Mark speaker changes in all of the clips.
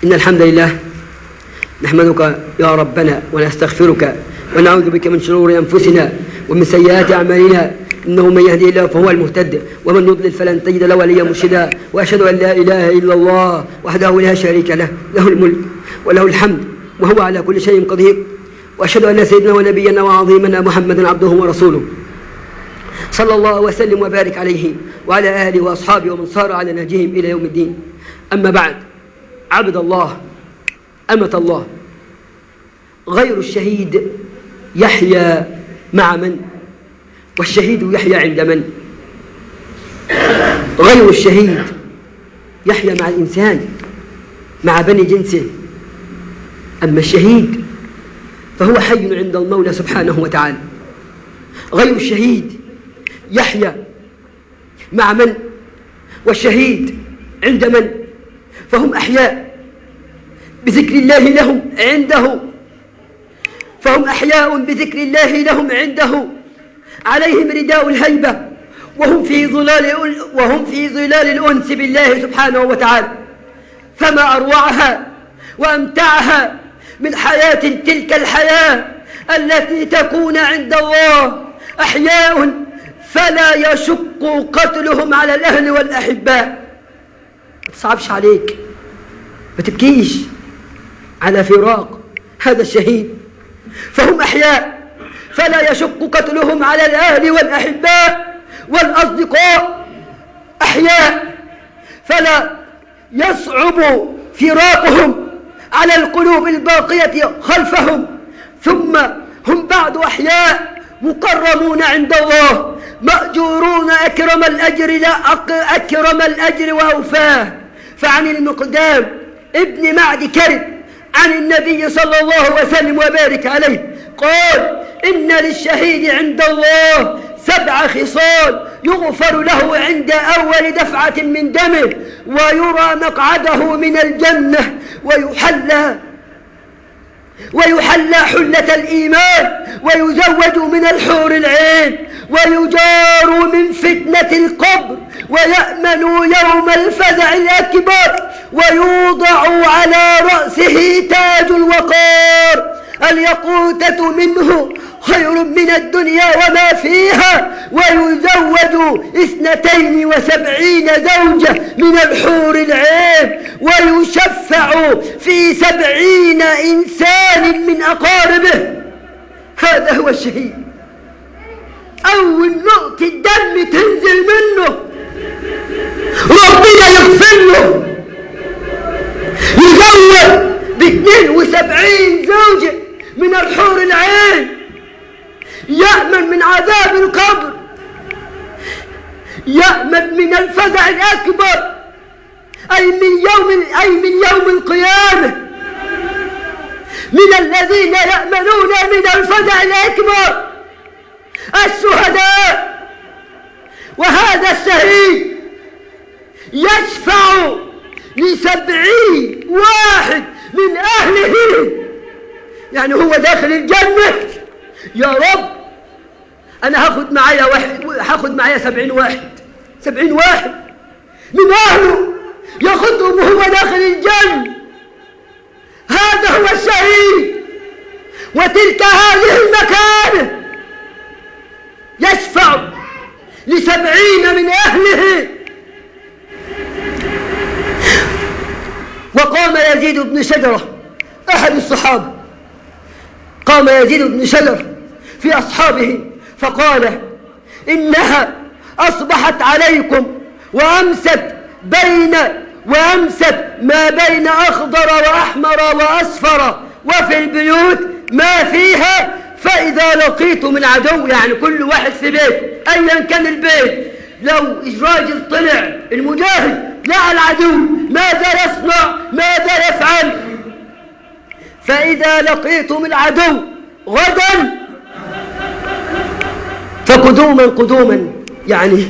Speaker 1: إن الحمد لله نحمدك يا ربنا ونستغفرك ونعوذ بك من شرور أنفسنا ومن سيئات أعمالنا، إنه من يهدي الله فهو المهتد ومن يضلل فلن تجد له وليا مرشدا، وأشهد أن لا إله إلا الله وحده لا شريك له، له الملك وله الحمد وهو على كل شيء قدير، وأشهد أن سيدنا ونبينا وعظيمنا محمدا عبده ورسوله صلى الله وسلم وبارك عليه وعلى آله وأصحابه ومن صار على نهجهم إلى يوم الدين. أما بعد، عبد الله، أمة الله، غير الشهيد يحيا مع من؟ والشهيد يحيا عند من؟ غير الشهيد يحيا مع الإنسان، مع بني جنسه. أما الشهيد فهو حي عند المولى سبحانه وتعالى. غير الشهيد يحيا مع من؟ والشهيد عند من؟ فهم أحياء بذكر الله لهم عنده، فهم أحياء بذكر الله لهم عنده، عليهم رداء الهيبة وهم في ظلال الأنس بالله سبحانه وتعالى. فما أروعها وأمتعها من حياة تلك الحياة التي تكون عند الله أحياء فلا يشق قتلهم على الأهل والأحباء. ما تصعبش عليك، ما تبكيش على فراق هذا الشهيد، فهم أحياء فلا يشق قتلهم على الأهل والأحباء والأصدقاء، أحياء فلا يصعب فراقهم على القلوب الباقية خلفهم. ثم هم بعد أحياء مكرمون عند الله، مأجورون أكرم الأجر لا أكرم الأجر وأوفاه. فعن المقدام ابن معد كرب عن النبي صلى الله وسلم وبارك عليه قال: إن للشهيد عند الله 7 خصال يغفر له عند أول دفعة من دمه، ويرى مقعده من الجنة، ويحلى حلة الإيمان، ويزوج من الحور العين، ويجار من فتنة القبر، ويأمن يوم الفزع الأكبر، ويوضع على رأسه تاج الوقار، الياقوتة منه خير من الدنيا وما فيها، ويزوج 72 زوجة من الحور العين، ويشفع في 70 إنسان من أقاربه. هذا هو الشهيد. أول نقطة دم تنزل منه ربنا يغفر له، يزوج ب72 زوجة من الحور العين، يأمن من عذاب القبر، يأمن من الفزع الأكبر، أي من يوم القيامة، من الذين يأمنون من الفزع الأكبر الشهداء. وهذا الشهيد يشفع ل70 واحد من أهله، يعني هو داخل الجنة، يا رب أنا هاخد معايا واحد، هاخد معايا 70 واحد، 70 واحد من أهله ياخدهم وهو داخل الجنة. هذا هو الشهيد، وتلك هذه المكانة، يشفع ل70 من أهله. وقام يزيد بن شجرة أحد الصحابة، قام يزيد بن شجرة في أصحابه فقال: إنها أصبحت عليكم وأمست ما بين أخضر وأحمر وأصفر، وفي البيوت ما فيها، فإذا لقيتم العدو، يعني كل واحد في بيت أيا كان البيت، لو الراجل طلع المجاهد لقى العدو ماذا يصنع؟ ماذا يفعل؟ فإذا لقيتم العدو غدا فقدوما قدوما، يعني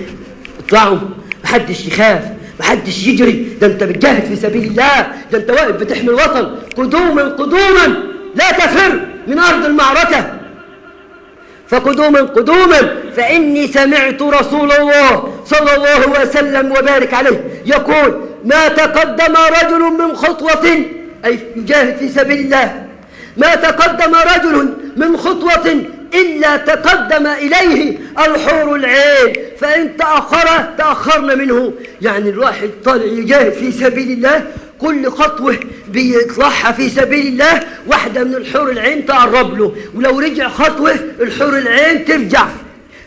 Speaker 1: اطلعوا، محدش يخاف، محدش يجري، ده انت بتجاهد في سبيل الله، ده انت واقف بتحمي الوطن. قدوما قدوما، لا تفر من أرض المعركة. فقدوما قدوما، فإني سمعت رسول الله صلى الله وسلم وبارك عليه يقول: ما تقدم رجل من خطوة أي يجاهد في سبيل الله، ما تقدم رجل من خطوة إلا تقدم إليه الحور العين، فإن تأخر تأخرن منه. يعني الواحد طالع يجاهد في سبيل الله، كل خطوة بيطلعها في سبيل الله واحدة من الحور العين تقرب له، ولو رجع خطوة الحور العين ترجع.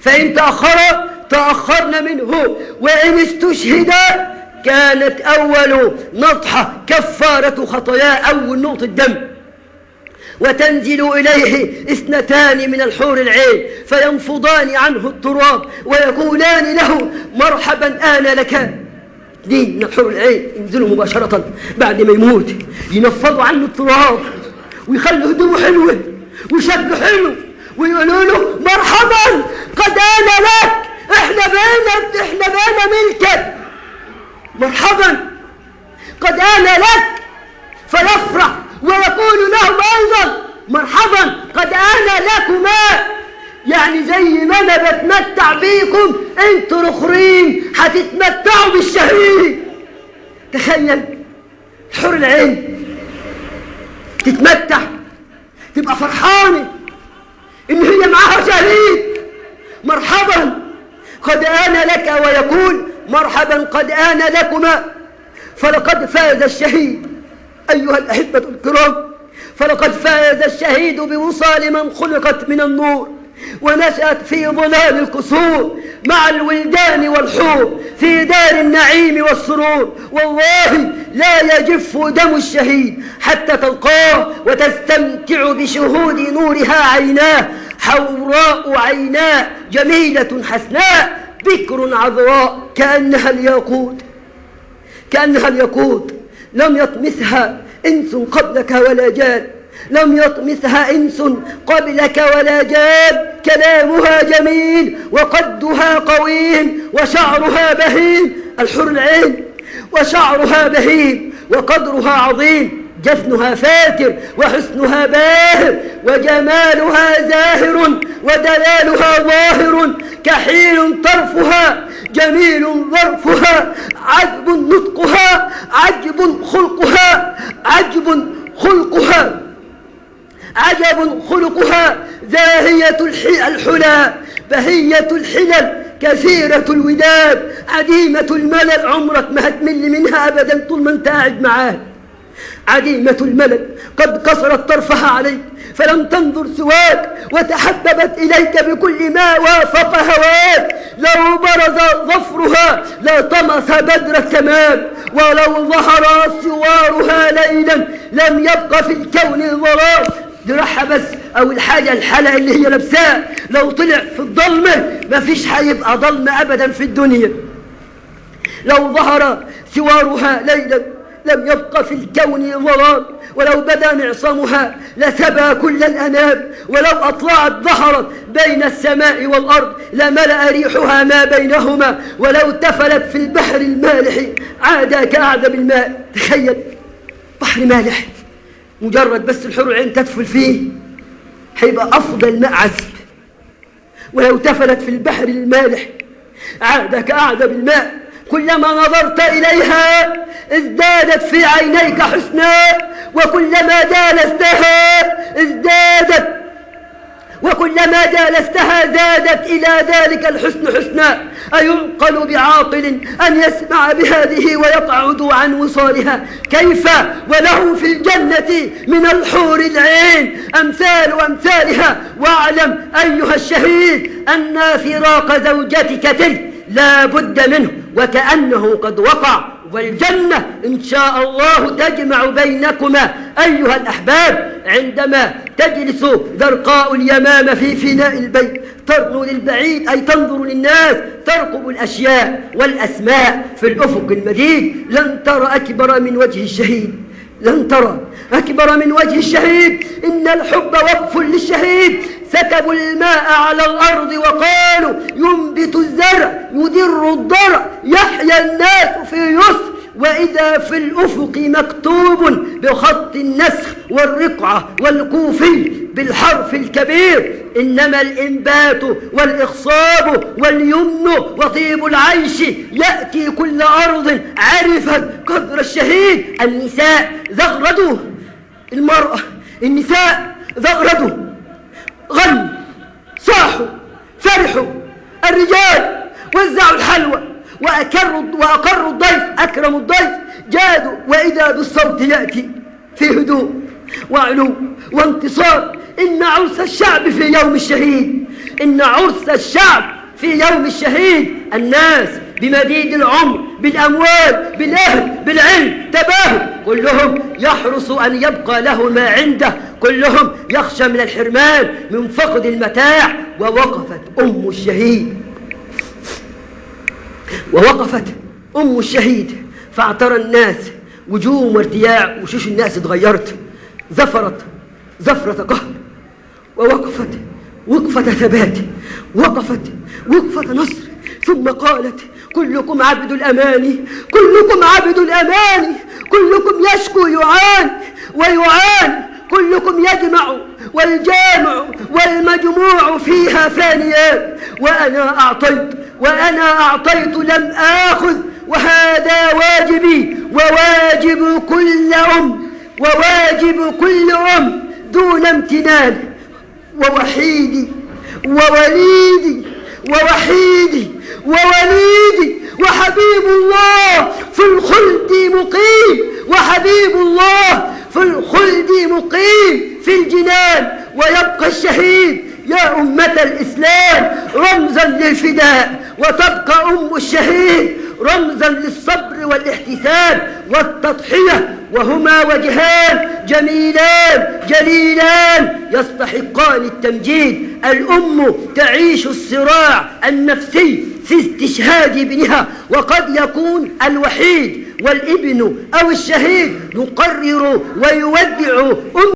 Speaker 1: فإن تأخر تأخرن منه، وإن استشهد كانت أول نطحة كفارة خطاياه، أول نقطة دم. وتنزل إليه 2 من الحور العين فينفضان عنه التراب ويقولان له مرحبا آن لك. دي من الحور العين ينزلوا مباشرة بعد ما يموت، ينفضوا عنه التراب ويخلوا هدومه حلوة وشكله حلو ويقولوا له مرحبا قد آن لك، احنا بقينا ملكك، مرحبا قد آن لك. فيفرح ويقول لهم أيضا مرحبا قد آن لكما، يعني زي ما أنا بتمتع بيكم انتوا الآخرين هتتمتعوا بالشهيد. تخيل حور العين تتمتع، تبقى فرحانة إن هي معاها شهيد. مرحبا قد آن لك، ويقول مرحبا قد آن لكما. فلقد فاز الشهيد أيها الأحبة الكرام، فلقد فاز الشهيد بوصال من خلقت من النور ونشأت في ظلال القصور مع الولدان والحور في دار النعيم والسرور. والله لا يجف دم الشهيد حتى تلقاه وتستمتع بشهود نورها عيناه، حوراء عيناه جميلة حسناء بكر عذراء كأنها الياقوت، كأنها الياقوت. لم يطمسها إنس قبلك ولا جان، لم يطمسها إنس قبلك ولا جان. كلامها جميل وقدها قويم وشعرها بهيم، الحور العين وشعرها بهيم وقدرها عظيم، جفنها فاتر وحسنها باهر وجمالها زاهر ودلالها ظاهر، كحيل طرفها جميل ظرفها، عذب نطقها عجب خلقها، عجب خلقها عجب خلقها، زاهية الحلا بهية الحلل كثيرة الوداد عديمة الملل، عمرك ما هتمل منها أبدا طول ما انت قاعد معاه. عديمة الملل قد قصرت طرفها عليك فلم تنظر سواك، وتحببت إليك بكل ما وافق هواك. لو برز ظفرها لطمس بدر التمام، ولو ظهر سوارها ليلا لم يبق في الكون ظلام. دراعها بس أو الحاجة الحلقة اللي هي لابساها لو طلع في الظلمة ما فيش هيبقى ظلمة أبدا في الدنيا. لو ظهر سوارها ليلا لم يبق في الكون ظلام، ولو بدا معصمها لسبى كل الأنام، ولو أطلعت ظهرت بين السماء والأرض لملأ ريحها ما بينهما، ولو تفلت في البحر المالح عاد كأعذب الماء. تخيل بحر مالح مجرد بس الحور العين تدفل فيه هيبقى أفضل ماء عذب. ولو تفلت في البحر المالح عاد كأعذب الماء، كلما نظرت إليها ازدادت في عينيك حسنا، وكلما جالستها ازدادت، وكلما جالستها زادت إلى ذلك الحسن حسنا. أيعقل بعاقل أن يسمع بهذه ويقعد عن وصالها؟ كيف وله في الجنة من الحور العين أمثال أمثالها. واعلم أيها الشهيد أن فراق زوجتك تلك لا بد منه، وكأنه قد وقع، والجنة إن شاء الله تجمع بينكما. أيها الأحباب، عندما تجلس ذرقاء اليمامة في فناء البيت ترنو للبعيد، أي تنظر للناس، ترقب الأشياء والأسماء في الأفق المديد، لن ترى أكبر من وجه الشهيد، لن ترى أكبر من وجه الشهيد. إن الحب وقف للشهيد، سكبوا الماء على الأرض وقالوا ينبت الزرع يدر الضرع يحيا الناس في يسر. وإذا في الأفق مكتوب بخط النسخ والرقعة والكوفي بالحرف الكبير: إنما الإنبات والإخصاب واليمن وطيب العيش يأتي كل أرض عرفت قدر الشهيد. النساء زغردوا المرأة، النساء زغردوا، غنوا، صاحوا، فرحوا. الرجال وزعوا الحلوى وأقروا الضيف، أكرموا الضيف، جادوا. وإذا بالصوت يأتي في هدوء وعلو وانتصار: إن عرس الشعب في يوم الشهيد، إن عرس الشعب في يوم الشهيد. الناس بمديد العمر، بالأموال، بالأهل، بالعلم، تباهوا، كلهم يحرص أن يبقى له ما عنده، كلهم يخشى من الحرمان، من فقد المتاع. ووقفت أم الشهيد، ووقفت أم الشهيد، فاعترى الناس وجوه وارتياع، وشوش الناس اتغيرت، زفرت زفرة قهر، ووقفت وقفة ثبات، وقفت وقفة نصر. ثم قالت: كلكم عبد الأماني، كلكم عبد الأماني، كلكم يشكو يعان ويعان، كلكم يجمع والجامع والمجموع فيها فانيان، وأنا أعطيت، وأنا أعطيت لم آخذ، وهذا واجبي وواجب كل أم، وواجب كل أم دون امتنان. ووحيدي ووليدي ووحيدي ووليدي وحبيب الله في الخلد مقيم، وحبيب الله في الخلد مقيم في الجنان. ويبقى الشهيد يا أمة الإسلام رمزا للفداء، وتبقى أم الشهيد رمزا للصبر والاحتساب والتضحية، وهما وجهان جميلان جليلان يستحقان التمجيد. الأم تعيش الصراع النفسي في استشهاد ابنها، وقد يكون الوحيد والابن أو الشهيد يقرر ويودع أم